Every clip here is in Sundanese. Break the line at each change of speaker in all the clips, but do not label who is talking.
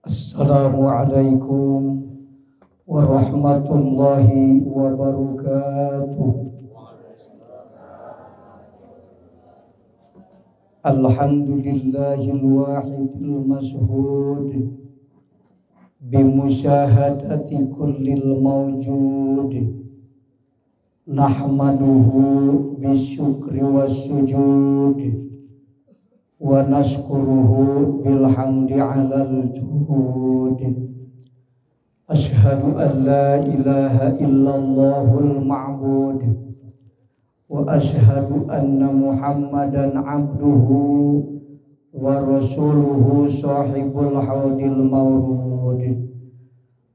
Assalamualaikum warahmatullahi wabarakatuh. Alhamdulillahil wahidil mashhud bimusyahadati kullil mawjud. Nahmaduhu bisyukri wassujud wa nashkuruhu bilhamdi alal juhud. Ashhadu an la ilaha illallahul ma'bud wa ashhadu anna muhammadan abduhu wa rasuluhu sahibul haudil mawrud.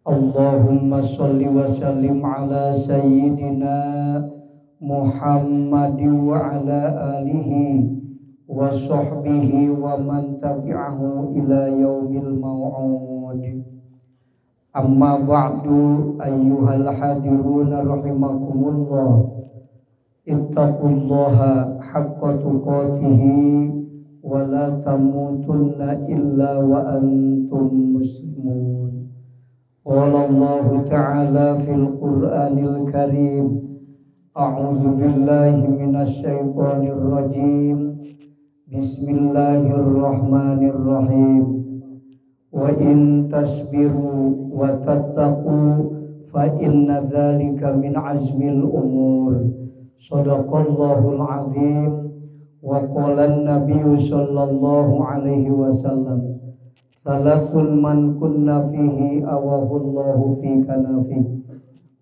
Allahumma salli wa sallim ala sayyidina Muhammad wa ala alihi wa sahbihi wa man tabi'ahu ila yaumil maw'ud. Amma ba'du, ayyuhal hadiruna rahimakumullah. Ittaqullaha haqqa tuqatihi wa la tamutunna illa wa antum muslimun. Qala Allahu ta'ala fil Qur'anil Karim, a'udzu billahi minasy syaithanir rajim. Bismillahirrahmanirrahim. Wa in tasbiru wa tattaqu fa inna dzalika min azmil umur. Shadaqallahul azim. Wa qala an-nabiyyu sallallahu alaihi wasallam, thalathun man kunna fihi awahullahu fi kanafi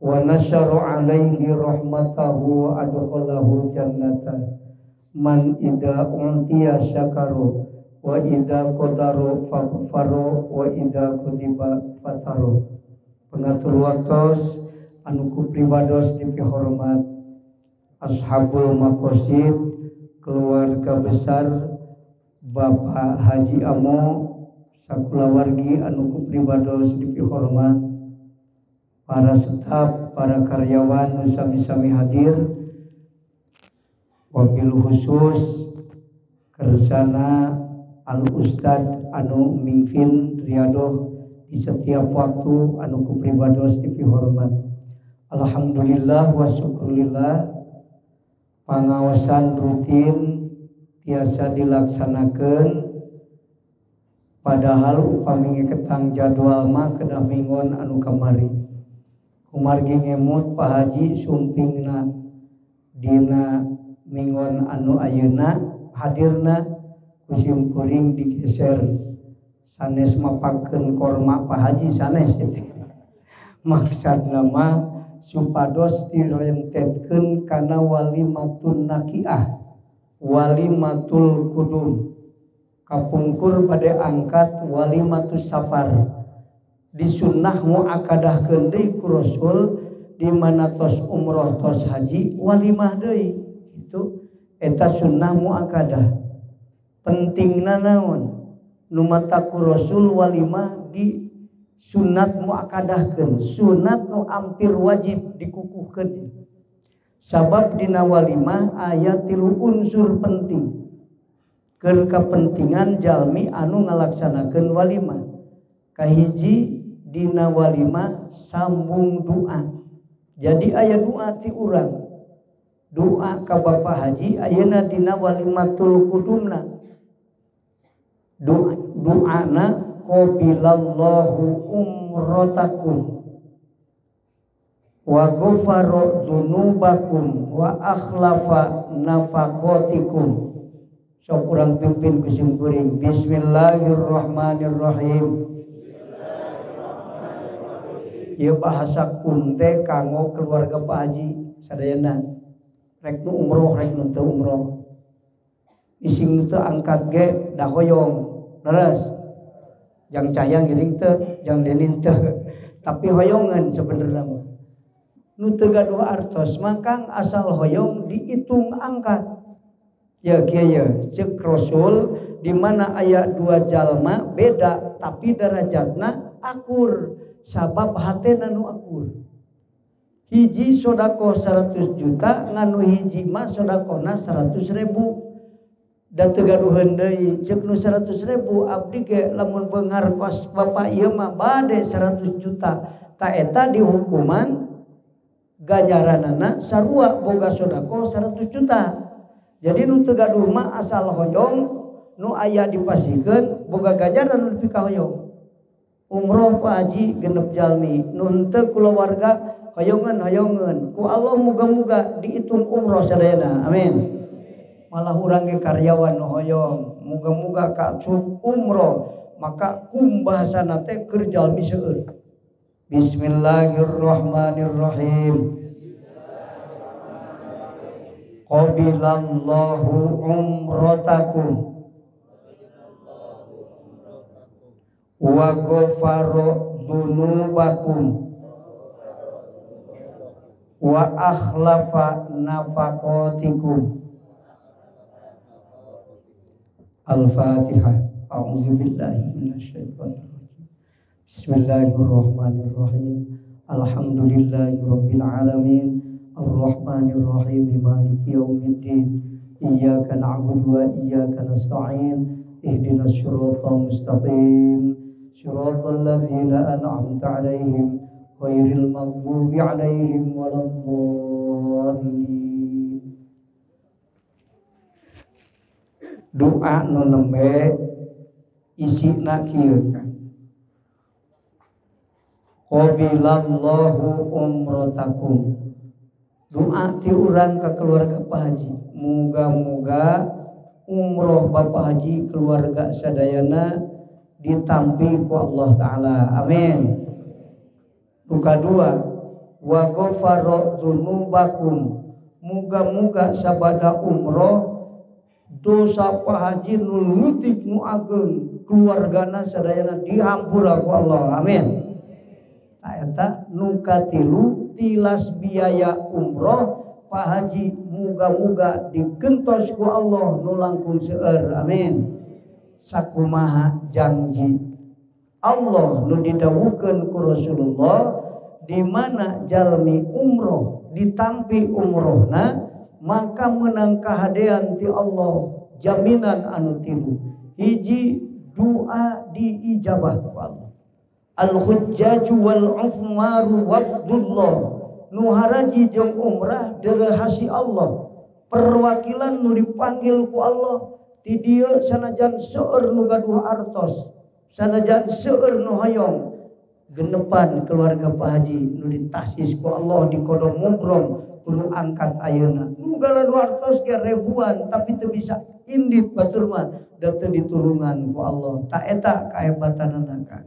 wa nasyara alaihi rahmatahu wa adkhalahu jannata. Man idza untiya syakaru wa idza qadaru faghfaru wa idza kudziba fataru. Pengatur waktos anu ku pribados dipihormat ashabul maqasid, keluarga besar Bapak Haji Amo sakulawargi anu ku pribados dipihormat, para staf, para karyawan nu sami-sami hadir, wabil khusus kersana al ustad anu mingfin riadoh di setiap waktu anu ku pribados dipihormat. Alhamdulillah wa syukurillah, pangaosan rutin tiasa dilaksanakeun, padahal upami ngeketang jadwal mah kedah mingon anu kamari. Kumargi ngemut Pak Haji sumpingna dina mingon anu ayeuna hadirna kusim kuring digeser sanes mapakeun korma Pak Haji sanes. Maksudna mah supados direntetkeun kana walimatun nakiah, walimatul kudum. Kapungkur bade angkat walimatus safar. Disunnah muakadahkeun deui ku Rasul di mana tos umroh tos haji walimah deui. Itu eta sunnah muakadah. Pentingna naon? Nu mata ku Rasul walimah di sunat muakadahkeun, sunat nu hampir wajib dikukuhkeun. Sabab dina walimah aya tilu unsur penting. Keur kapentingan jalmi anu ngalaksanakeun walimah. Kahiji dina walimah sambung doa. Jadi aya doa ti urang. Doa ka Bapak Haji ayeuna dina walimatul kudumna. Doana qabilallahu umratakum wa ghafara dzunubakum wa akhlafa nafaqatikum. Sok urang pimpin ku sim kuring. Bismillahirrahmanirrahim. Ieu bahasa kum teh kanggo keluarga Pak Haji sadayana. Rek nu umroh rek nu teu umroh. Ising teu angkat ge da hoyong. Leres. Jang cahya ngiring teu, jang denin teu. Tapi hoyongan sebenarnya mah. Nu teu gaduh artos mah kang asal hoyong dihitung angkat. Ya kieu ya, ceuk Rasul di mana aya dua jalma beda tapi derajatna akur sabab hatena nu akur. Hiji sodakoh 100 juta nganu hiji mah sodakohna 100 ribu. Da teu gaduheun deui ceuk nu 100 ribu abdi ge lamun beunghar kos bapak ieu mah bade 100 juta. Ta eta dihukuman ganjaranana sarua boga sedekah 100 juta. Jadi nu teu gaduh mah asal hoyong nu aya dipasihkeun boga ganjaran nu dipikahoyong. Umroh Pak Haji genep jalmi nu henteu kulawarga hoyongeun-hoyongeun ku Allah muga-muga dihitung umroh sadayana. Amin. Malah urang ge karyawan nu hoyong muga-muga kacup umroh maka kum bahasana teh keur jalmi seueur. Bismillahirrahmanirrahim. Qabilallahu umrotakum wa ghafara dzunubakum wa akhlafa nafaqatikum. Al-Fatihah. A'udzu billahi minasyaitonir rajim. Bismillahirrahmanirrahim. Alhamdulillahirabbil alamin. Arrahmanirrahim. Maliki yaumiddin. Iyyaka na'budu wa iyyaka nasta'in. Ihdinas siratal mustaqim. Siratal ladzina an'amta 'alaihim ghairil maghdubi 'alaihim waladdallin. Doa nu nembe isina kieu kan. Qabilallahu umratakum. Doa ti urang ka keluarga Pak Haji. Muga-muga umroh Bapak Haji keluarga sadayana ditampi ku Allah Ta'ala. Amin. Nu kadua wa ghafara dzunubakum. Muga-muga sabada umroh dosa Pak Haji nu leutik nu ageng keluargana sadayana dihampura ku Allah. Amin. Ta eta nu katilu tilas biaya umroh Pak Haji muga-muga digentos ku Allah nu langkung seueur. Amin. Sakumaha janji Allah nu didawuhkeun ku Rasulullah di mana jalmi umroh ditampi umrohna maka menang kahadean ti Allah jaminan anu tilu. Hiji doa diijabah ku Allah. Al hujjaju wal ufmaru wafdullah. Nu haraji jeung umrah derehasi Allah. Perwakilan nu dipanggil ku Allah ti dieu sanajan seueur nu gaduh artos, sanajan seueur nu hoyong genepan keluarga Pak Haji nu ditasis ku Allah di kodong mubrom kudu angkat ayeuna. Nu gaduh artos ge ribuan tapi teu bisa indit batur mah da teu ditulungan ku Allah. Ta eta kahebatanana ka.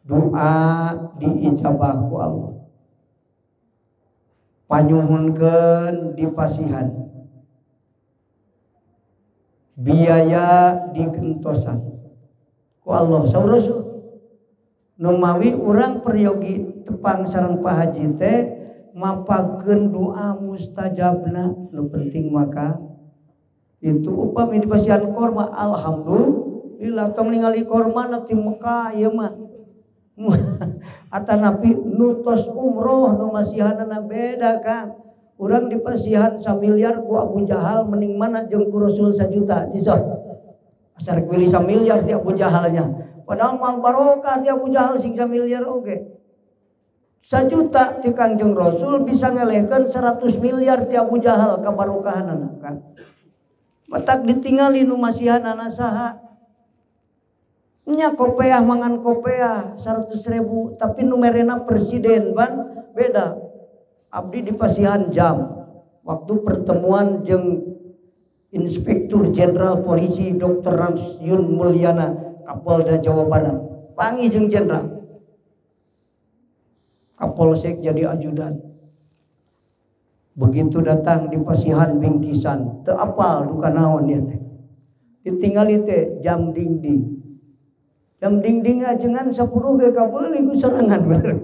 Doa diijabah ku Allah. Panyuhunkeun dipasihan. Biaya digentosan ku Allah saur Rasul. Nu mawi urang peryogi tepang sareng Pak Haji teh mapakeun doa mustajabna. Nu penting maka itu upami dipasihan korma alhamdulillah tong ningali korma na ti Mekah ieu mah. Atanapi nu tos umroh nu masihanana beda kan. Urang dipasihan samiliar ku Abu Jahal mending mana jeung ku Rasul sajuta cisok. Asa rek milih samiliar ti Abu Jahalnya. Padahal mal barokah ti Abu Jahal sing samiliar oge. Sajuta ti Kangjeng Rasul bisa ngelehkeun 100 miliar ti Abu Jahal kabarokahanana kan. Matak ditingali nu masihanana saha. Nya kopeah mangan kopeah 100 ribu tapi nu merena presiden ban beda. Abdi di pasihan jam waktu pertemuan jeung Inspektur Jenderal Polisi Dr. Yun Mulyana Kapolda Jawa Barat. Pangi jeung jenderal. Kapolsek jadi ajudan. Begitu datang di pasihan bingkisan, teu apal duka naon dia teh. Ditinggali teh jam dingding. Jam dingding ajengan 10 ge kabeuli ku sorangan bener.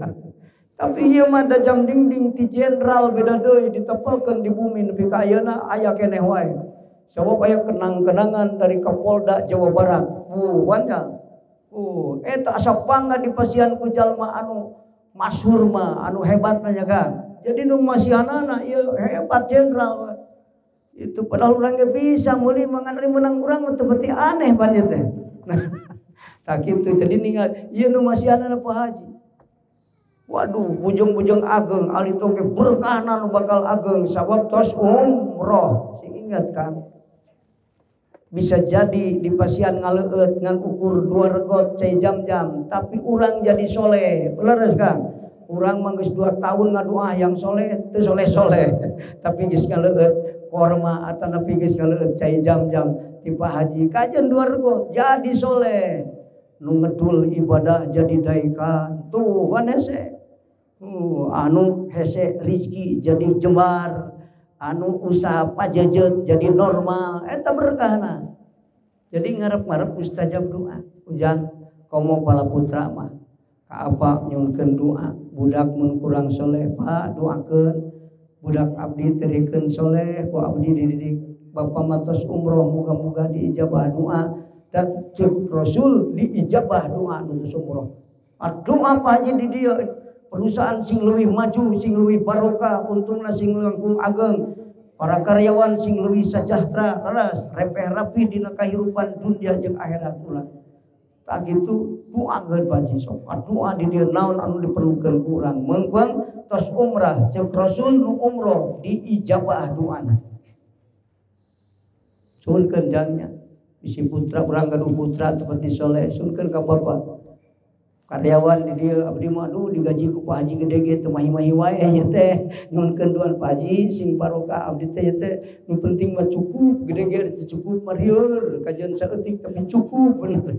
Tapi ieu mah da jam dingding ti jenderal beda deui ditepelkeun di bumi nepi ka ayeuna aya keneh wae. Sabab aya kenang-kenangan dari Kapolda Jawa Barat. Wanya. Eta asa bangga di pasihan ku jalma anu masyhur mah, anu hebat mah nya kan. Jadi nu masihanana ieu hebat jenderal. Itu padahal urang ge bisa meuli mangan ari meunang urang mah teu aneh pan ieu teh. Nah, tak kitu jadi ningal ieu nu masihanna Pak Haji. Waduh, bujung-bujung ageng alit oge berkahna nu bakal ageng sabab tos umroh. Sing ingat Kang. Bisa jadi di pasian ngaleueut ngan ukur 2 regot cai jam-jam, tapi urang jadi soleh. Leres Kang. Urang mah geus 2 tahun ngadoa yang soleh teu soleh-soleh, tapi geus ngaleueut korma atanapi geus ngaleueut cai jam-jam ti Pak Haji kajen 2 regot jadi soleh. Nu ngedul ibadah jadi daikan tuh pan hese. Anu hese rizki jadi jembar, anu usaha pajejet jadi normal, eta berkahna. Jadi ngarep-ngarep mustajab doa. Ujang komo pala putra mah ka apa nyunkeun doa, budak mun kurang soleh Pak doakeun, budak abdi teu soleh ku abdi dididik bapa matos umroh muga-muga diijabah doa. Dan cek Rasul diijabah doa nu geus umroh. Doa Pak Haji di dieu perusahaan sing leuwih maju, sing leuwih barokah, untungna sing langkung ageng, para karyawan sing leuwih sejahtera, leres, repeh rapi dina kahirupan dunia jeung akhirat ulah. Tak gitu doakeun Pak Haji sok. Doa di dieu naon anu diperlukeun ku urang. Meungpeung tos umrah cek Rasul nu umroh diijabah doana. Suhunkeun jangnya. Bisi putra urang gaduh putra seperti soleh, suhunkeun ka bapa. Karyawan di dieu abdi mah aduh digaji ku Pak Haji gede ge teu mahi-mahi wae ieu teh. Nyuhunkeun doan Pak Haji sing barokah abdi teh ieu teh nu penting mah cukup, gede ge teu cukup mah rieur, kajian saeutik tapi cukup bener.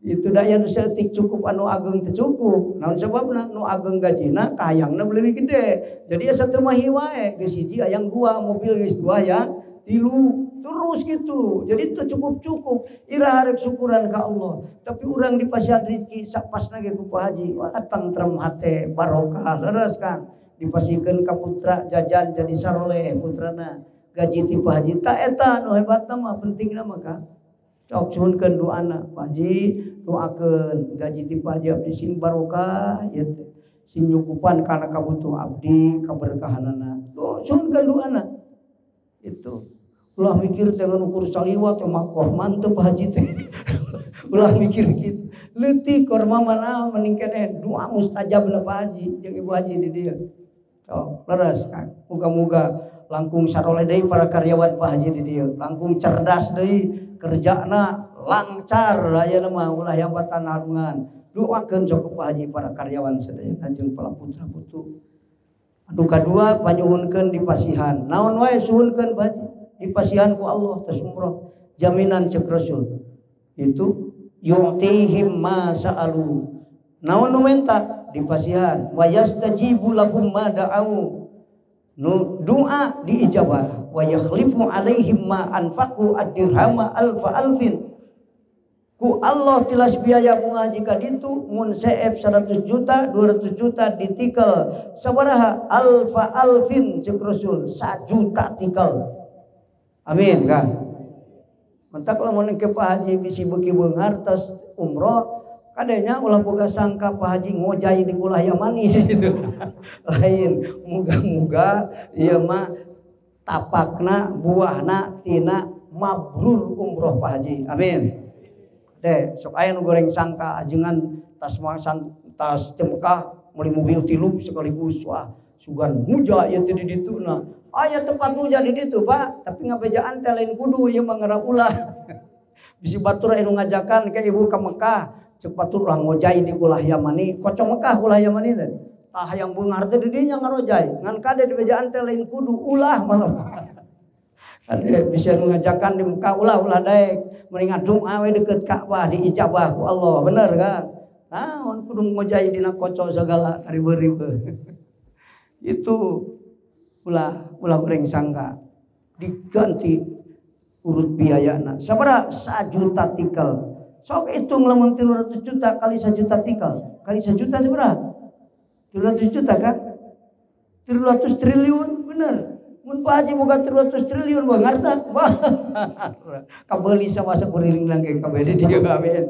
Itu daya nu saeutik cukup anu ageng teu cukup. Naon sababna nu ageng gajina kahayangna leuwih gede. Jadi asa teu mahi wae geus hiji hayang 2 mobil geus 2 ya 3 terus gitu. Jadi itu cukup-cukup ira harek syukuran ka Allah. Tapi urang di pasihan rezeki sapasna ge ku Pak Haji, wah tentrem hate barokah leres Kang. Dipasihkeun ka putra jajan jadi saroleh putrana. Gaji ti Pak Haji ta eta nu hebatna mah pentingna mah Kang. Sok suhunkeun doana Pak Haji, doakeun gaji ti Pak Haji abdi sing barokah ieu teh. Sing nyukupan kana kabutuh abdi kaberkahanana. Suhunkeun doana. Itu ulah mikir jangan ukur saliwat mah korman teu Pak Haji teh. Ulah mikir kitu. Leutik korma mana mending keneh doa mustajabna Pak Haji jeung Ibu Haji di dieu. Sok leres Kang. Muga-muga langkung saroleh deui para karyawan Pak Haji di dieu, langkung cerdas deui, kerjana lancar ayeuna mah ulah hambatan harungan. Doakeun sok Pak Haji para karyawan sadaya jeung para putra putu. Anu kadua panyuhunkeun di pasihan. Naon wae suhunkeun Pak Haji? Dipasihan ku Allah tos umroh jaminan cek Rasul itu yu'tihim ma sa'alu naon nu menta dipasihan wa yastajibu lahum ma da'au nu doa diijabah wa yakhlifu alaihim ma anfaqu ad-dirhama alfa alfin ku Allah tilas biaya ngaji ka ditu mun seep 100 juta 200 juta ditikel sabaraha alfa alfin cek Rasul 1 juta tikel. Amin Kang. Mentak lamun ke Pak Haji bisi beuki beunghar tos umroh kadenya ulah boga sangka Pak Haji ngojai di ulah Yamani gitu. Lain muga-muga ieu mah tapakna buahna tina mabrur umroh Pak Haji. Amin. Deh sok aya nu goreng sangka ajengan tas tas teh Mekah meuli mobil 3 sekaligus wah sugan muja ieu teh di dituna. Aya tempat muja di ditu Pak, tapi ngabejaan teh lain kudu ieu mah ngara ulah. Bisi batur anu ngajakan ke ibu ka Mekah, ceuk batur urang ngojai di ulah Yamani, kocong Mekah ulah Yamani teh. Tah hayang beunghar teh di dinya ngarojai, ngan kade dibejaan teh lain kudu ulah malah. Kade bisi anu ngajakan di Mekah ulah ulah daek, mendingan doa we deukeut Ka'bah diijabah ku Allah, bener kan? Naon kudu ngojai dina kocok segala ribeun-ribeun. Itu ulah ulah goreng sangka diganti urut biayana sabaraha 1 juta tikel sok hitung lamun 300 juta kali 1 juta tikel kali 1 juta sabaraha 300 juta kan 300 triliun bener mun Pak Haji boga 300 triliun beungarna kabeuli sama sakuriling ge kabeh di dieu amin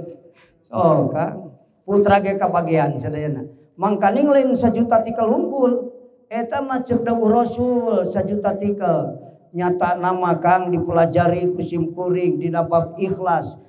sok Kang putra ge kabagian sadayana mangkaning lain 1 juta tikel hungkul eta mah ceuk dawuh Rasul 1 juta tikel Nyata nama Kang dipelajari ku sim kuring dina bab ikhlas.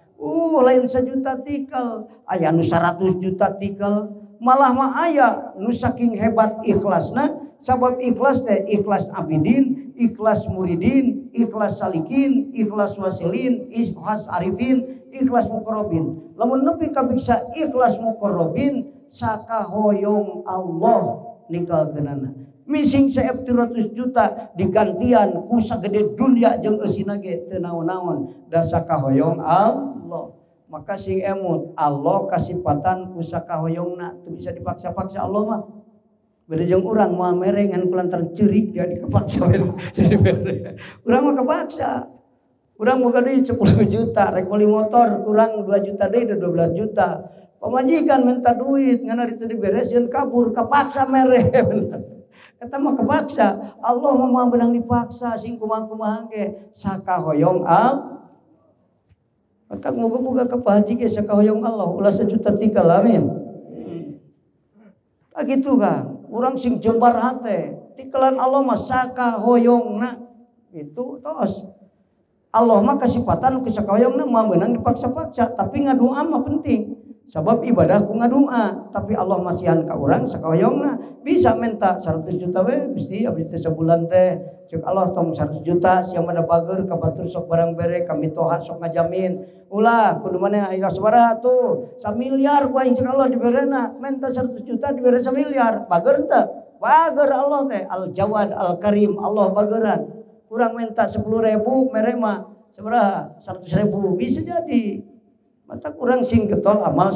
Lain sejuta tikel, aya nu 100 juta tikel. Malah mah aya nu saking hebat ikhlasna, sabab ikhlas teh ikhlas abidin, ikhlas muridin, ikhlas salikin, ikhlas wasilin, ikhlas arifin, ikhlas muqarrabin. Lamun nepi ka bisa ikhlas muqarrabin sakahoyong Allah nikalkeunana. Mising seep 300 juta digantian ku sagede dunia jeung eusina ge teu naon-naon da sakahoyong Allah. Maka sing emut Allah kasipatan ku sakahoyongna teu bisa dipaksa-paksa Allah mah. Beda jeung urang moal mere ngan kulantaran ceurik dia dikepaksa jadi mere. Urang mah kepaksa. Urang boga duit 10 juta rek meuli motor kurang 2 juta deui 12 juta. Pamajikan minta duit ngan ari teu dibereskeun kabur kepaksa mere. Eta mah kepaksa. Allah mah moal beunang dipaksa sing kumaha-kumaha ge sakahoyong Allah. Otak moga-moga ka Pak Haji ge sakahoyong Allah ulah sejuta tiga amin. Ah gitu Kang. Urang sing jembar hate, tikelan Allah mah sakahoyongna. Itu tos. Allah mah kasipatan ku sakahoyongna moal beunang dipaksa-paksa, tapi ngadoa mah penting. Sabab ibadah ku ngadoa, tapi Allah masihan ka urang sakahoyongna. Bisa minta 100 juta we Gusti abdi teh sabulan teh. Cek Allah tong 100 juta sia mah bager ka batur sok barang bere ka mitoha sok ngajamin. Ulah kudu maneh aya sabaraha tuh samiliar ku aing cek Allah diberena. Minta 100 juta dibere samiliar. Bager teu? Bager Allah teh Al Jawad Al Karim Allah bageran. Kurang minta 10.000 mere mah sabaraha 100.000 bisa jadi. Mata kurang sing getol amal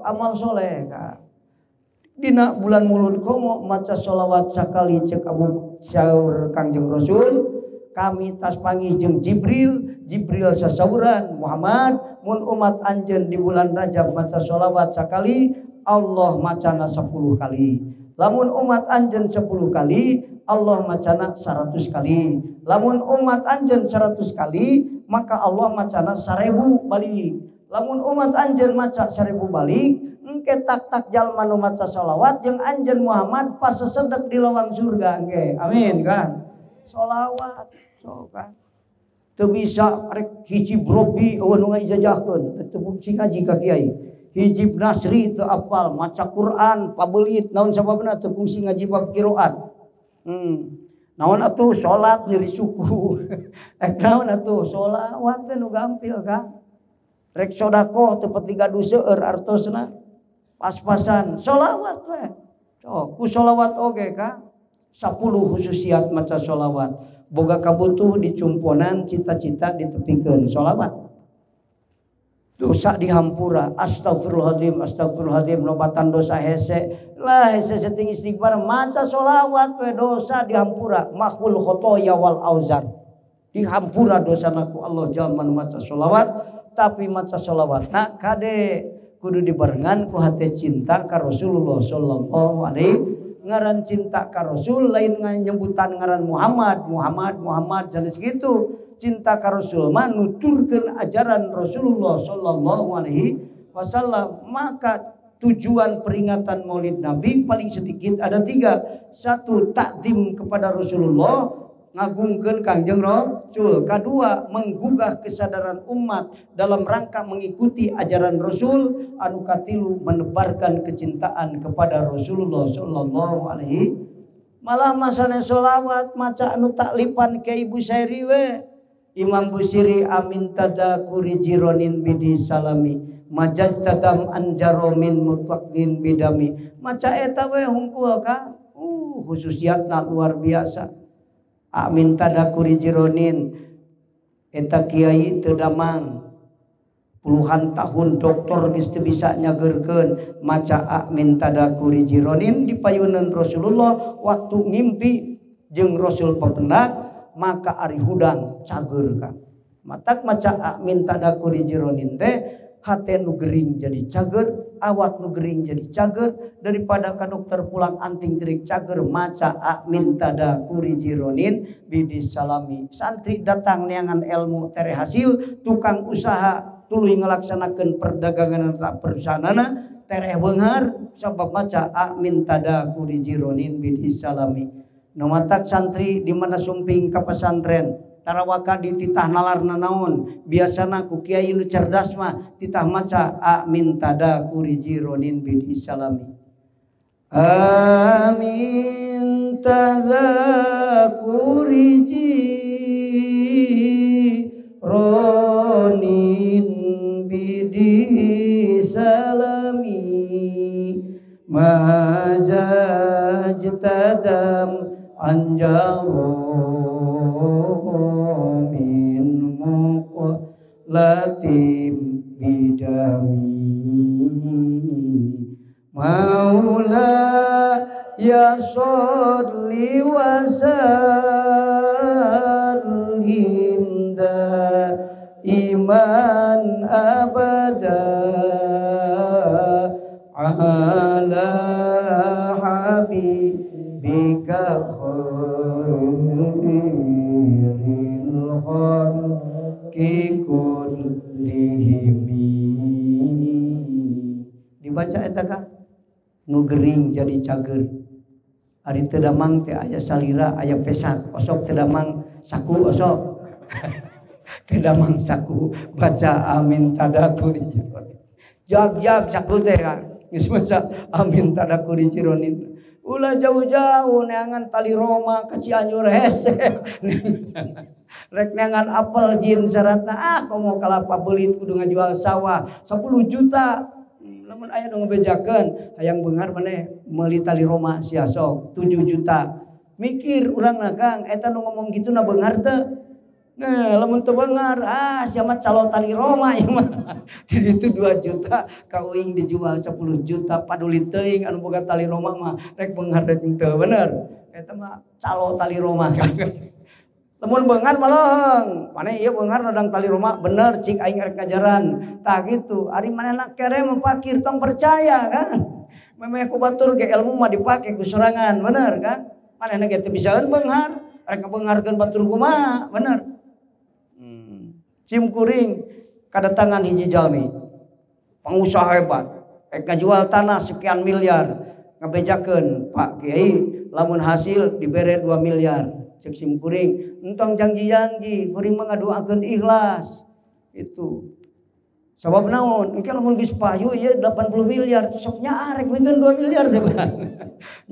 amal soleh ka. Dina bulan Mulud komo maca sholawat sakali cek Abu Syaur Kangjeng Rasul kami tas panggih jeung Jibril, Jibril sasauran Muhammad mun umat anjeun di bulan Rajab maca sholawat sakali Allah macana 10 kali. Lamun umat anjeun 10 kali Allah macana 100 kali. Lamun umat anjeun 100 kali maka Allah macana 1000 balik. Lamun umat anjeun maca 1000 balik, engke tak-tak jalma nu maca sholawat jeung anjeun Muhammad pas sesedek di lawang surga engke. Amin kan. Sholawat so kan. Teu bisa rek hiji brobi eueuh nu ngaijajahkeun, teu fungsi ngaji ka kiai. Hijib nasri teu apal, maca Quran pabelit naon sababna teu fungsi ngaji bab qiraat. Naon atuh salat nyeri suku. Rek naon atuh sholawat teh nu gampil kan. Rek sodakoh teu petiga seueur artosna pas-pasan sholawat we. So, ku sholawat oge ka 10 khususiat maca sholawat. Boga kabutuh dicumponan cita-cita ditepikeun sholawat. Dosa dihampura astagfirullahaladzim astagfirullahaladzim lobatan dosa hese lah hese seting istighfar maca sholawat we dosa dihampura mahul khotoya wal auzar. Dihampura dosa ku Allah jalma nu maca sholawat. Tapi maca sholawatna kade kudu dibarengan ku hate cinta ka Rasulullah sallallahu alaihi ngaran cinta ka Rasul lain nyebutan ngaran Muhammad Muhammad Muhammad jenis gitu. Cinta ka Rasul mah nuturkeun ajaran Rasulullah sallallahu alaihi wasallam. Maka tujuan peringatan Maulid Nabi paling sedikit ada 3. 1, takdim kepada Rasulullah, ngagungkeun Kangjeng Rasul. Kedua, menggugah kesadaran umat dalam rangka mengikuti ajaran Rasul. Anu katilu, menebarkan kecintaan kepada Rasulullah sallallahu alaihi. Malah masane sholawat maca anu taklipan ke Ibu Sairi we. Imam Busiri amin tadakuri jironin bidi salami majaz tadam anjaromin mutlaqin bidami. Maca eta we hungkul ka. Khususiatna luar biasa. Amin tadakuri jironin eta kiai teu damang puluhan tahun dokter geus teu bisa nyageurkeun maca amin tadakuri jironin di payunan Rasulullah waktu ngimpi jeung Rasul pependak maka ari hudang cager ka. Matak maca amin tadakuri jironin teh hate nu gering jadi cager, awak nu gering jadi cager, daripada ka dokter pulang anting terik cager maca amin tadakuri jironin bidi salami. Santri datang neangan ilmu tere hasil, tukang usaha tuluy ngalaksanakeun perdagangan tak perusahaanana tereh beunghar sabab maca amin tadakuri jironin bidi salami. Nu matak santri di mana sumping ka pesantren Tarawaka dititah nalarna naon. Biasana ku kiai nu cerdas mah titah maca amin tadakuri jironin bidi salami. Amin tadakuri jironin bidi salami mazajtadam anjaro min muqlatim bidami maula ya sholli wa sallim iman abada ala habibika khairil khalqi kullihim. Dibaca eta ka nu gering jadi cager. Ari teu damang teh aya salira aya pesat, osok teu damang saku osok. Teu damang saku baca amin tadakuri jironin. Jag-jag saku teh kan. Geus maca amin tadakuri jironin. Ulah jauh-jauh neangan tali Roma ka Cianjur hese. Rek neangan apel jin syaratna ah komo kalapa beulit kudu ngajual sawah 10 juta. Lamun aya nu ngebejakeun hayang beunghar maneh meuli tali Roma sia sok 7 juta. Mikir urangna Kang eta nu ngomong kitu na beunghar teu? Nah, lamun teu beunghar ah sia mah calo tali Roma ieu mah. Jadi itu 2 juta ka uing dijual 10 juta paduli teuing anu boga tali Roma mah rek beunghar rek teu bener. Eta mah calo tali Roma Kang. Lamun beunghar mah maneh ieu beunghar ladang tali Roma bener cik aing rek ngajaran. Tah gitu, ari manehna kere mah fakir tong percaya kan. Memeh ku batur ge ilmu mah dipake ku sorangan bener kan. Manehna ge teu bisaeun beunghar, rek ngabeungharkeun batur kumaha bener. Sim kuring kadatangan hiji jalmi pengusaha hebat rek ngajual tanah sekian miliar ngabejakeun Pak Kiai lamun hasil dibere 2 miliar. Cek sim kuring entong janji-janji kuring mah ngadoakeun ikhlas itu sabab naon engke lamun geus payu ieu 80 miliar sok nyaah rek mikeun 2 miliar teh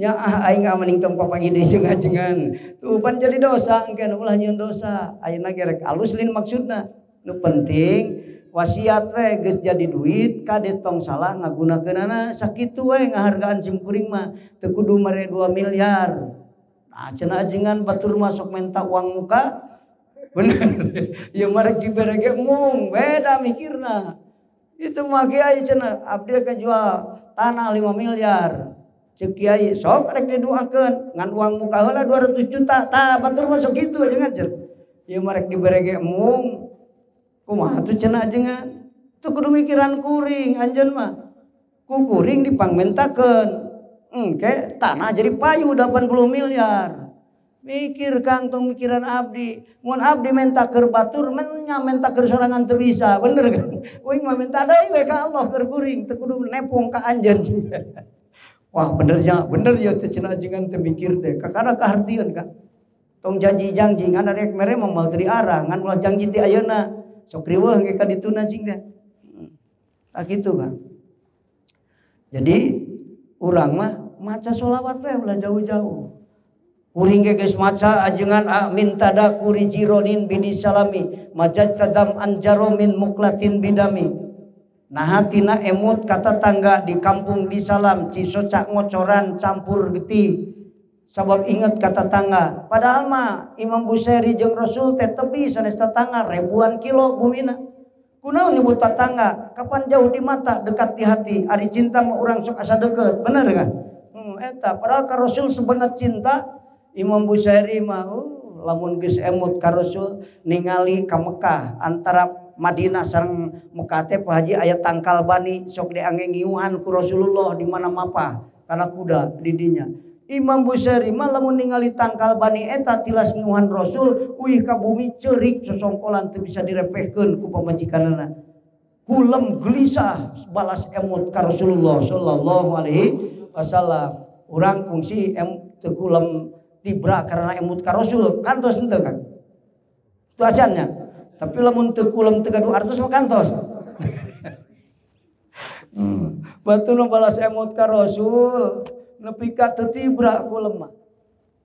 nyaah aing mah mending tong papanggih deui jeung ajengan tuh pan jadi dosa engke ulah nyieun dosa ayeuna ge rek alus lin maksudna. Nu penting wasiat we geus jadi duit kade tong salah ngagunakeunana sakitu we ngahargaan sim kuring mah teu kudu mere 2 miliar. Nah cenah ajengan batur mah sok minta uang muka bener ieu mah rek dibere ge mung beda mikirna. Itu mah kiai cenah abdi rek jual tanah 5 miliar. Ceuk kiai sok rek diduakeun ngan uang muka heula 200 juta tah batur mah sok kitu ajengan cenah. Ieu mah rek dibere ge mung kumaha tuh cenah ajengan tuh kudu mikiran kuring anjeun mah ku kuring dipangmentakeun engke tanah jadi payu 80 miliar. Mikir Kang tong mikiran abdi mun abdi menta keur batur menya menta keur sorangan teu bisa bener kan. Uing mah menta deui we ka Allah keur kuring teu kudu nepong ka anjeun. Wah bener ya teh cenah ajengan teh mikir teh kakara kahartieun Kang tong janji-janji ngan rek mere mah moal teu diarah ngan ulah janji ti ayeuna sok riweuh ge ka dituna cing teh. Tah kitu Kang. Jadi urang mah maca sholawat we ulah jauh-jauh. Kuring ge geus maca ajengan amin tadakuri jironin bidi salami majad tadam anjaro min muklatin bidami. Nah tina emut kata tangga di kampung di salam cisocak ngocoran campur getih. Sabab inget kata tangga. Padahal mah Imam Busairi jeung Rasul teh tepi sanes tetangga ribuan kilo bumina. Kunaon nyebut tetangga? Kapan jauh di mata dekat di hati. Ari cinta mah urang sok asa deket, bener kan? Eta padahal ka Rasul sebanget cinta Imam Busairi mah lamun geus emut ka Rasul ningali ka Mekah antara Madinah sareng Mekah teh Pak Haji aya tangkal bani sok diangge ngiuhan ku Rasulullah di mana mapah kana kuda di dinya. Imam Busairi mah lamun ningali tangkal bani eta tilas ngiuhan Rasul uih ka bumi ceurik sosongkolan teu bisa direpehkeun ku pamajikanana. Kulem gelisah balas emut ka Rasulullah sallallahu alaihi wasallam. Urang kungsi teu kulem tibra karena emut ka Rasul kantos henteu kan. Itu asalnya. Tapi lamun teu kulem teu gaduh artos mah kantos. Batur nu balas emot ka Rasul nepi ka teu tibra kulem mah.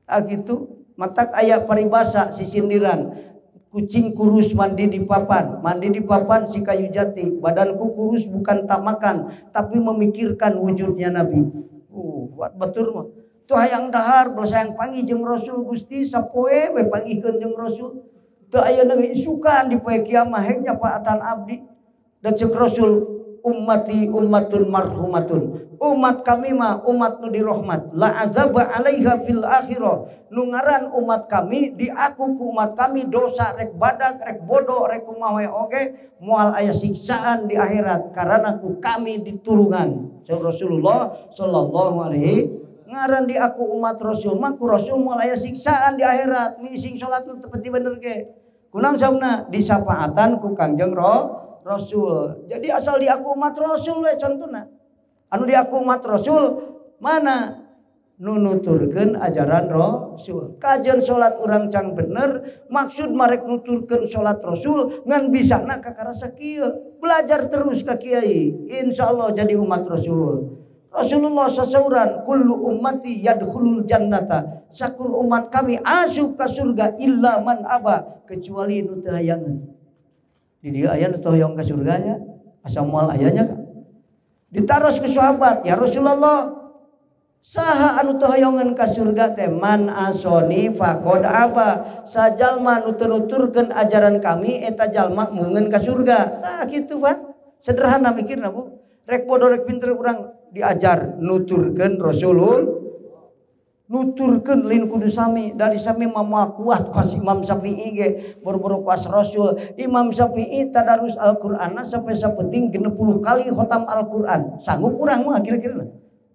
Ah kitu matak aya paribasa sisindiran. Kucing kurus mandi di papan, mandi di papan si kayu jati. Badanku kurus bukan tak makan, tapi memikirkan wujudnya Nabi. Buat batur mah. Tuh hayang dahar, belas hayang panggih jeung Rasul Gusti sapoe we panggihkeun jeung Rasul. Teu aya deui isukan di poe kiamah hek nyapaatan abdi. Da ceuk Rasul ummati ummatun marhumatun. Umat kami mah umat nu dirahmat. La azaba alaiha fil akhirah. Nu ngaran umat kami diaku ku umat kami dosa rek badak rek bodoh rek kumaha we oge moal aya siksaan di akhirat karena ku kami ditulungan. Rasulullah sallallahu alaihi ngaran diaku umat Rasul mah ku Rasul moal aya siksaan di akhirat. Mising salat nu teu penting bener ge. Kunaon sauna disapaatan ku Kangjeng Rasul. Jadi asal diaku umat Rasul we contohna. Anu diaku umat Rasul mana nu nuturkeun ajaran Rasul. Kajian salat urang cang bener, maksud marek nuturkeun salat Rasul ngan bisana kakara sakieu. Belajar terus ka kiai, insyaallah jadi umat Rasul. Rasulullah sasauran kullu ummati yadkhulul jannata. Sakur umat kami asup ka surga illa man aba, kecuali nu teu hayangeun. Di dieu aya nu teu hoyong ka surga nya, asa moal aya nya. Ditaros ke sahabat, ya Rasulullah, saha anu teu hoyongeun ka surga teh? Man asoni faqad aba. Sajalma nu teu nuturkeun ajaran kami eta jalma mungeun ka surga. Tah kitu Pak. Sederhana mikirna Bu. Rek bodoh rek pinter urang diajar nuturkeun Rasulullah. Nuturkeun lain kudu sami, dari sami mah moal kuat pas Imam Syafi'i ge boro-boro kuas Rasul. Imam Syafi'i tadarus Al-Qur'anna sampai sapenting 60 kali khotam Al-Qur'an. Sanggup urang mah kira-kira.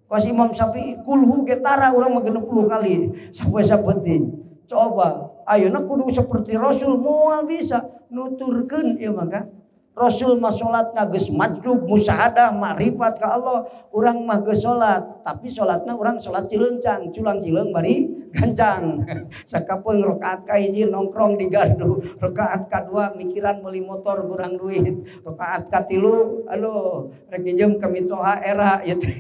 Kuas Imam Syafi'i kulhu ge tara urang mah 60 kali sampai sapenting. Coba ayeuna kudu seperti Rasul moal bisa nuturkeun ieu mah kan. Rasul mah salatna geus majrub musyahadah makrifat ka Allah, urang mah geus salat, tapi salatna urang salat cileuncang, culang cileung bari gancang. Sakapeung rakaat ka hiji nongkrong di gardu, rakaat kadua mikiran meuli motor kurang duit, rakaat katilu aduh rek nginjem ka mitoha era ieu teh.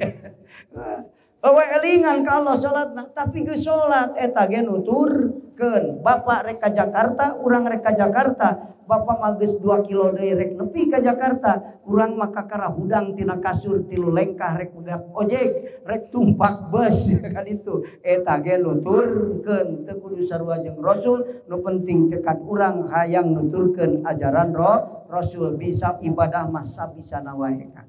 Eueuh elingan ka Allah salatna, tapi geus salat eta ge nuturkeun. Bapak rek ka Jakarta, urang rek ka Jakarta. Bapak mah geus 2 kilo deui rek nepi ka Jakarta, urang mah kakara hudang tina kasur tilu lengkah rek pegat ojek, rek tumpak bus kan itu. Eta ge nuturkeun teu kudu sarua jeung Rasul, nu penting tekad urang hayang nuturkeun ajaran Rasul. Bisa ibadah mah sabisana wae ka.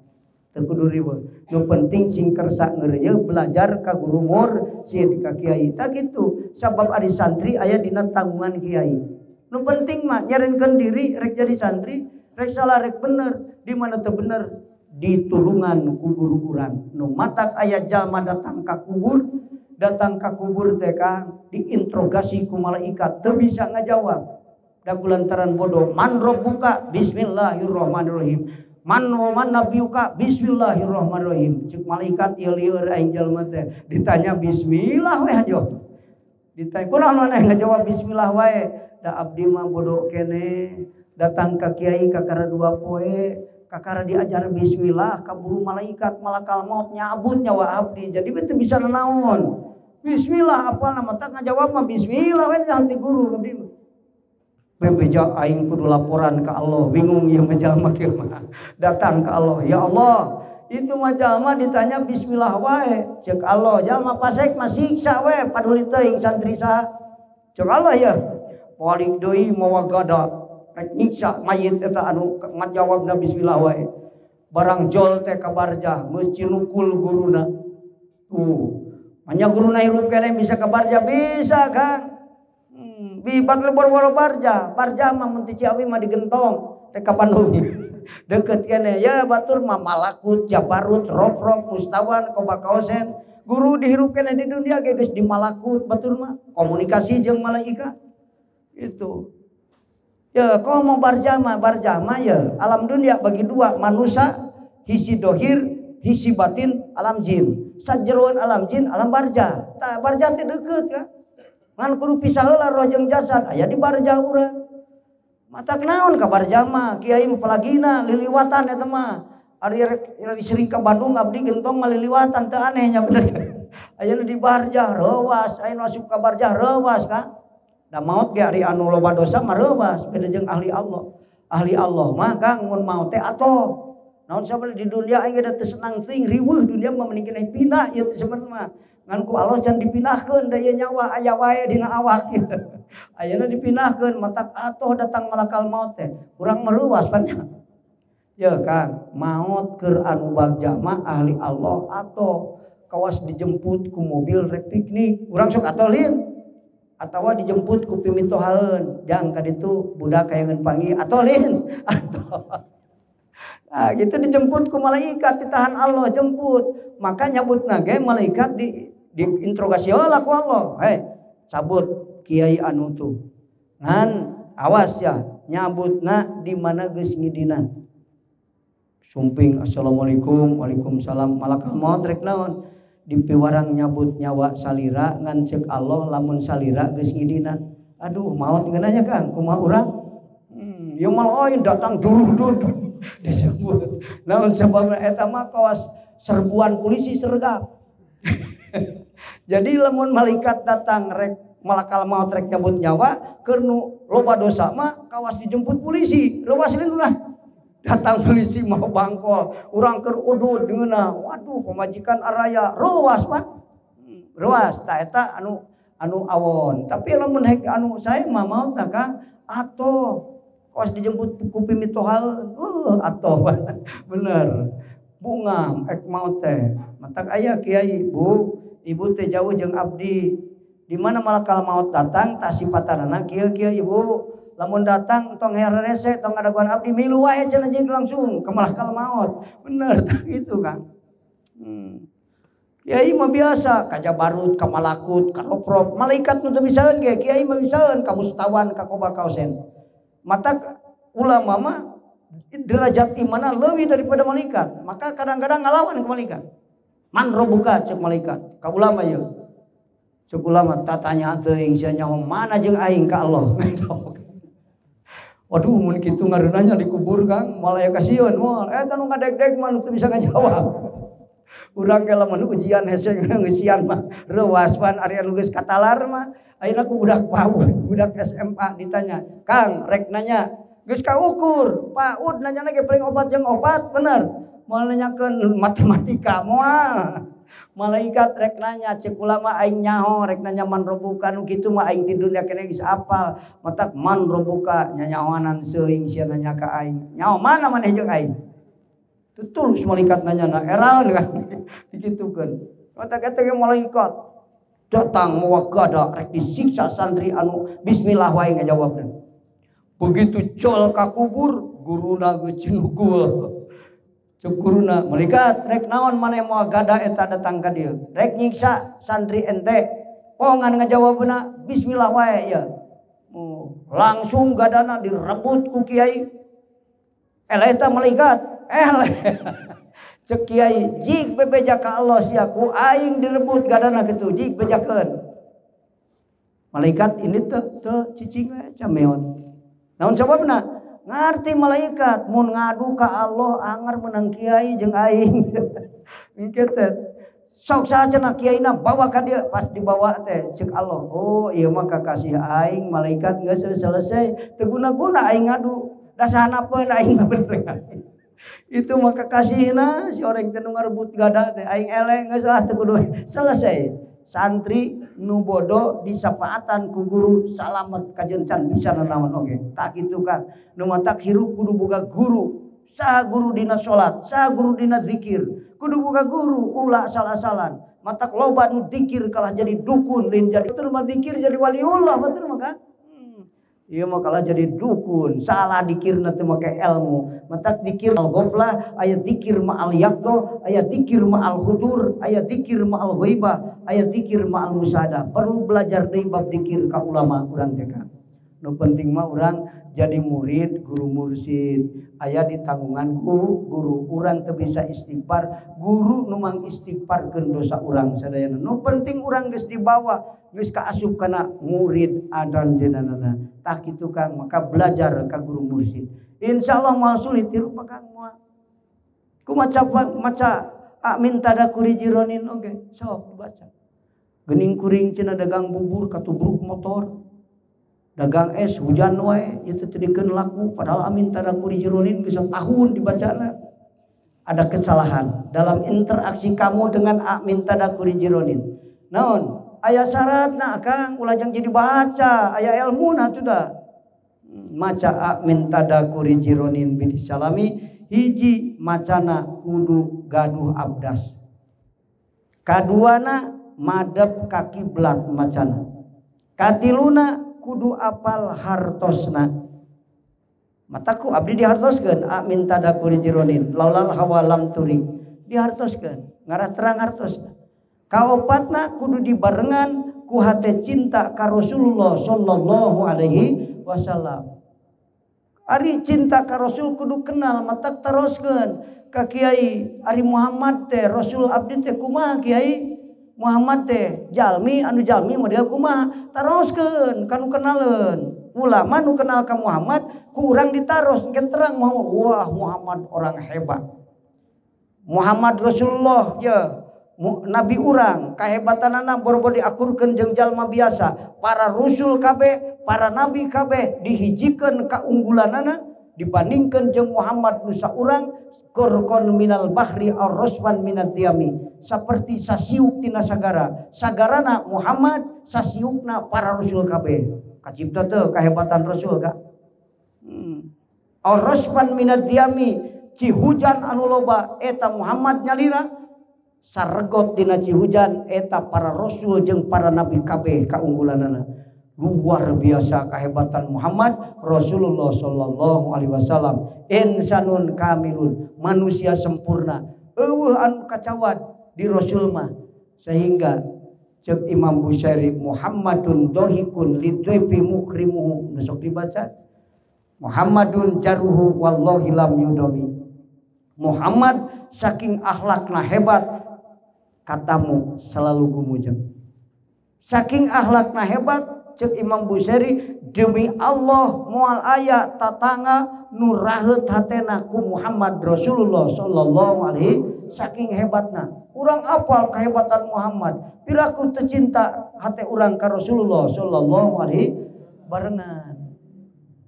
Teu kudu riweuh. Nu penting sing kersa ngeureuyeuh belajar ka guru mursyid ka kiai. Tah kitu, sabab ari santri aya dina tanggungan kiai. Nu penting mah nyarenkeun diri rek jadi santri, rek salah rek bener, di mana teu bener ditulungan ku guru urang. Nu matak aya jalma datang ka kubur, datang ka kubur teh Kang diinterogasi ku malaikat teu bisa ngajawab. Da kulantaran bodoh, man rabbuka bismillahirrahmanirrahim. Man wa man nabiyuka bismillahirrahmanirrahim. Cek malaikat ieu lieur aing jalma teh ditanya bismillah we hajo. Ditanya kunaon maneh ngajawab bismillah wae. Da abdi mah bodoh kene datang ka kiai kakara 2 poe kakara diajar bismillah kaburu malaikat malakal maut nyabut nyawa abdi jadi teu bisa nanaon bismillah apalna mah tak ngajawab mah bismillah we nyaho ti guru abdi mah bebeja aing kudu laporan ka Allah bingung ieu mah jalma kieu mah datang ka Allah ya Allah itu mah jalma ditanya bismillah wae ceuk Allah jalma pasek mah siksa we paduli teuing santri saha ceuk Allah ya balik deui mawa gada rek nyiksa mayit eta anu ngajawabna bismillah wae barang jol teh ka barjah geus cinukul guruna manya guruna hirup keneh bisa ka barjah bisa Kang. Bibat boro-boro barjah barjah mah mun ti Ciawi mah digentong rek ka Bandung deket keneh ya batur mah malakut jabarut roprok mustawan kobakaosen guru dihirup keneh di dunia ge geus di malakut batur mah komunikasi jeung malaikat itu ya kau mau barjama barjama ya alam dunia bagi dua manusia hisi dohir hisi batin alam jin sajeroan alam jin alam barjah tah barjah teh deukeut ka ngan kudu pisah heula roh jeung jasad aya di barjah urang. Matak naon ka barjah mah kiai mah pelagina liliwatan eta mah. Ari sering ka Bandung abdi gentong mah liliwatan teu aneh nya bener. Aya nu di barjah reuwas, aya nu asup ka barjah reuwas ka. Da maot ge ari anu loba dosa mah reuwas beda jeung ahli Allah. Ahli Allah mah Kang mun maot teh atoh. Naon sabab di dunia aing geus teu senang teuing riweuh dunia mah mending keneh pindah ieu teh sebenarnya mah. Ngan ku Allah can dipindahkeun da ieu nyawa aya wae dina awak ieu. Ayeuna dipindahkeun matak atoh datang malakal maut teh. Urang meruas pan. Ya Kang, maot keur anu bagja mah ahli Allah atoh kawas dijemput ku mobil rek piknik. Urang sok atoh lin. Atawa dijemput ku pimitohaeun, jang ka ditu budak hayangeun panggih atoh lin. Atoh. Nah, gitu dijemput ku malaikat ditahan Allah jemput. Maka nyabutna ge malaikat di diinterogasi heula ku Allah. Hei, cabut kiai anu tuh. Ngan awas ya, nyabutna di mana geus ngidinan. Sumping assalamualaikum, waalaikumsalam, malakal maut rek naon? Dipiwarang nyabut nyawa salira ngan ceuk Allah lamun salira geus ngidinan. Aduh, maut ngeunanya Kang, kumaha urang? Ieu mah lain datang duruh-duruh disebut. Naon sababna eta mah kawas serbuan polisi sergap. Jadi lamun malaikat datang rek malakal maut rek nyabut nyawa keur nu loba dosa mah kawas dijemput polisi, reuwas lin ulah. Datang polisi mau bangkol, urang keur udud ngeunah. Waduh, pamajikan araya reuwas pan. Reuwas ta eta anu anu awon. Tapi lamun hek anu sae mah maot na Kang atoh kawas dijemput ku pimitohaeun. Atoh bener. Bunga ek maot teh. Matak aya kiai, Bu, ibu teh jauh jeung abdi. Di mana malakal maut datang tah sipatanana kieu-kieu ibu. Lamun datang tong herese tong ngadaguan abdi milu wae cenah jeung langsung ke malakal maut. Bener tah kitu Kang. Kiai mah biasa ka Jabarut, ka Malakut, ka Roprop. Malaikat nu teu bisaeun ge kiai mah bisaeun ka Mustawan, ka Koba Kausen. Matak ulama mah derajat imanna leuwih daripada malaikat. Maka kadang-kadang ngalawan ke malaikat. Man robuka ceuk malaikat ka ulama ieu. Ceuk ulama tatanya teuing sia nyaho mana jeung aing ka Allah. Waduh mun kitu ngareunahnya dikubur Kang, moal aya kasieun moal. Eta nu ngadeg-deg mah nu teu bisa ngajawab. Urang ge lamun ujian hese ngeusian mah reuwas pan ari anu geus katalar mah. Ayeuna ku budak PAUD, budak SMA ditanya, "Kang, rek nanya." Geus kaukur, PAUD nanyana ge paling opat jeung opat, bener. Moal nanyakeun matematika moal. Malaikat rek nanya ceuk ulama aing nyaho rek nanya man robuka nu kitu mah aing ti dunya keneh geus apal. Matak man robuka nyanyahoanan seuing sia nanya ka aing. Nyaho mana maneh jeung aing? Teu tulus malaikat nanyana eraeun kan dikitukeun. Matak eta ge malaikat datang mawa gada rek disiksa santri anu bismillah wae ngajawabna. Begitu col ka kubur guruna geus cinugul. Ceuk guruna, malaikat rek naon maneh moal gada eta datang ka dieu. Rek nyiksa santri ente. Pongan ngajawabna bismillah wae ya. Langsung gadana direbut ku kiai. Eleh eta malaikat, eleh. Ceuk kiai, jik bebeja ka Allah sia ku aing direbut gadana kitu, jik bejakeun. Malaikat ini teu teu cicing we cameon. Naon sababna? Ngarti malaikat mun ngadu ka Allah angar menang kiai jeung aing. Engke teh sok saha cenah kiaina bawa ka dieu, pas dibawa teh ceuk Allah, oh ieu mah kakasih aing malaikat geus selesai teu guna-guna aing ngadu da sahanapeun aing mah bener. Itu mah kakasihna si orang teh nu ngarebut gada teh aing eleh geus lah teu kudu selesai. Santri nu bodoh disafaatan ku guru salamet kajeun can bisa nanaon oge. Tak kitu Kang. Nu matak hirup kudu boga guru. Saha guru dina salat, saha guru dina zikir. Kudu boga guru ulah asal-asalan. Matak loba nu dikir kalah jadi dukun lain jadi betul mah dikir jadi waliullah betul mah kan. Ieu mah kalah jadi dukun, salah dikirna teu make ilmu. Matak dikir al-ghaflah, aya dikir ma'al yaqdo, aya dikir ma'al hudur, aya dikir ma'al ghaibah, aya dikir ma'al musadah. Perlu belajar deui bab dikir ka ulama urang teh Kang. Nu penting mah urang Jadi murid guru mursid aya di tanggungan guru urang teu bisa istighfar guru nu mang istighfarkeun dosa urang sadayana nu penting urang geus dibawa geus kaasup kana murid adan jenanana tah kitu Kang maka belajar ka guru mursid insyaallah moal sulit hirup Kang moal kumaca maca amin tadakuri jironin oge sok dibaca geuning kuring cenah dagang bubur katubruk motor dagang es hujan wae ieu teh teu laku padahal amin tadakuri jironin geus tahun dibacana ada kesalahan dalam interaksi kamu dengan amin tadakuri jironin naon aya syaratna Kang ulah jang jadi baca aya ilmuna sudah maca amin tadakuri jironin bisalami hiji macana kudu gaduh abdas kaduana madep ka kiblat macana katiluna kudu apal hartosna mataku abdi dihartoskeun amin tadakuri jironin laulal hawa lam turi dihartoskeun ngarah terang hartosna kaopatna kudu dibarengan ku hate cinta ka Rasulullah sallallahu alaihi wasallam ari cinta ka Rasul kudu kenal matak taroskeun ka Kiai ari Muhammad teh Rasul abdi teh kumaha Kiai Muhammad teh jalmi anu jalmi model kumaha taroskeun kanu kenaleun ulama nu kenal ka Muhammad ku urang ditaros engke terang Muhammad wah Muhammad orang hebat Muhammad Rasulullah ya nabi urang kahebatanana boro-boro diakurkeun jeung jalma biasa para rusul kabeh para nabi kabeh dihijikeun kaunggulanana dibandingkeun jeung Muhammad nu saurang korkon minal bahri ar-raswan minad diami seperti sasiuk tina sagara sagarana Muhammad sasiukna para rasul kabeh kacipta teu kahebatan rasul ka ar-raswan minad diami cihujan anu loba eta Muhammad nyalira saregot dina cihujan eta para rasul jeung para nabi kabeh kaunggulanana luar biasa kehebatan Muhammad Rasulullah sallallahu alaihi wasallam insanun kamilun manusia sempurna eueuh anu kacawat di Rasul mah sehingga ceuk Imam Busyari Muhammadun dohikun lidhaifi mukrimuhu nu sok dibaca Muhammadun jaruhu wallahi lam yudami Muhammad saking akhlakna hebat katamu selalu gumujeng saking akhlakna hebat cek Imam Busyari demi Allah moal aya tatangga nu raheut hatena ku Muhammad Rasulullah sallallahu alaihi saking hebatna urang apal kehebatan Muhammad piraku teu cinta hate urang ka Rasulullah sallallahu alaihi barengan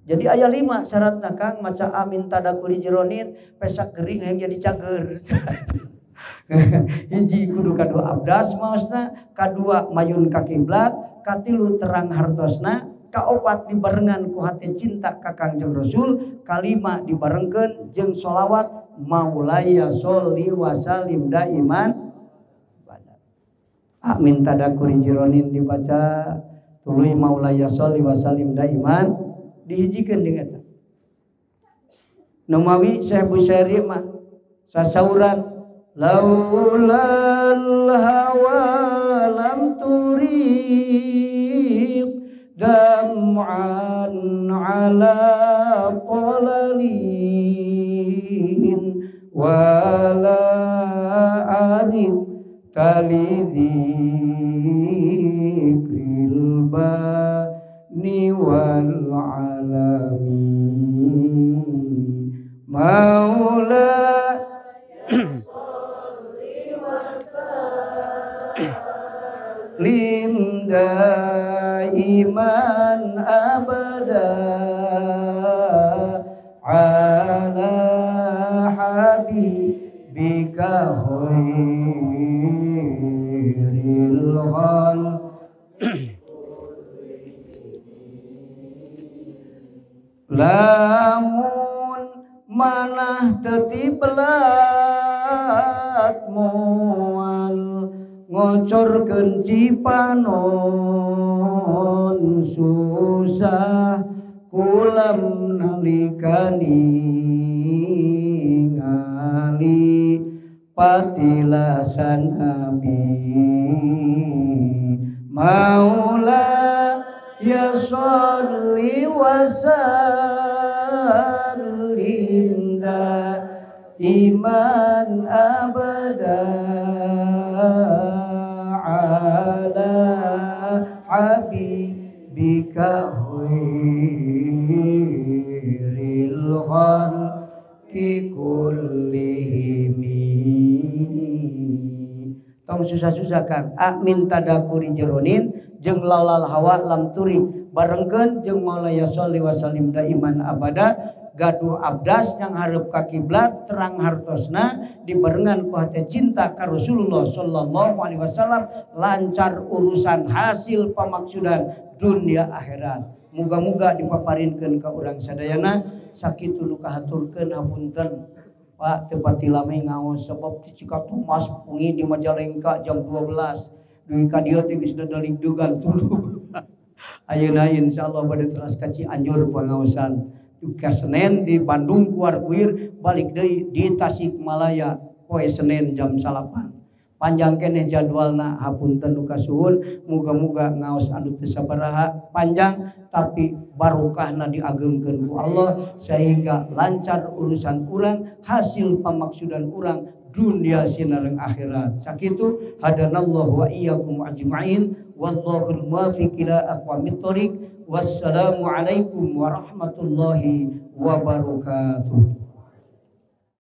jadi aya 5 syaratna Kang maca amin tadakuri jironin pesak gering hayang jadi cager hiji kudu kadua abdas maosna kadua mayun ka kiblat katilu terang hartosna kaopat dibarengan ku hate cinta ka Kangjeng Rasul kalima dibarengkeun jeung sholawat maulaya sholli wa sallim daiman amin tadakuri jironin dibaca tuluy maulaya sholli wa sallim daiman dihijikeun jeung eta Numawi Syekh Busyari mah sasauran laulal hawa lam turiq dam'an ala qalalin wala arif tali dzikril bani wal alamin maula lim daiman abada ala habibika khairil khalq lamun manah tetiblat moal ngocorkeun cipanon susah kulam nalika ningali patilasan nabi maula ya sholli wa sallim daiman abada ala habibika khairil khalqi kullihim. Tong susah-susah Kang, amin tadakuri jeronin jeung laulal hawa lam turi barengkeun jeung maulaya sholli wa sallim daiman abada gaduh abdas yang hareup ka kiblat terang hartosna dibarengan ku hate cinta ka Rasulullah sallallahu alaihi wasallam lancar urusan hasil pamaksudan dunia akhirat. Muga-muga dipaparinkeun ka urang sadayana sakitu nu kahaturkeun hapunten Pak teu pati lami ngaos sebab di Cikatomas pungi di Majalengka jam 12 dugi ka dieu teh geus daligdugan tuluh. Ayeuna insyaallah bade teras ka Cianjur pangaosan. Duka Senin di Bandung kuar kuir balik deui di Tasikmalaya poe Senin jam 9. Panjang keneh jadwalna hapunten nu kasuhun muga-muga ngaos anu teu sabaraha panjang tapi barokahna diagengkeun ku Allah sehingga lancar urusan urang hasil pamaksudan urang dunia sinareng akhirat. Sakitu hadanallahu wa iyyakum ajmain wallahul muwaffiq ila aqwamit thoriq. Wassalamualaikum warahmatullahi wabarakatuh.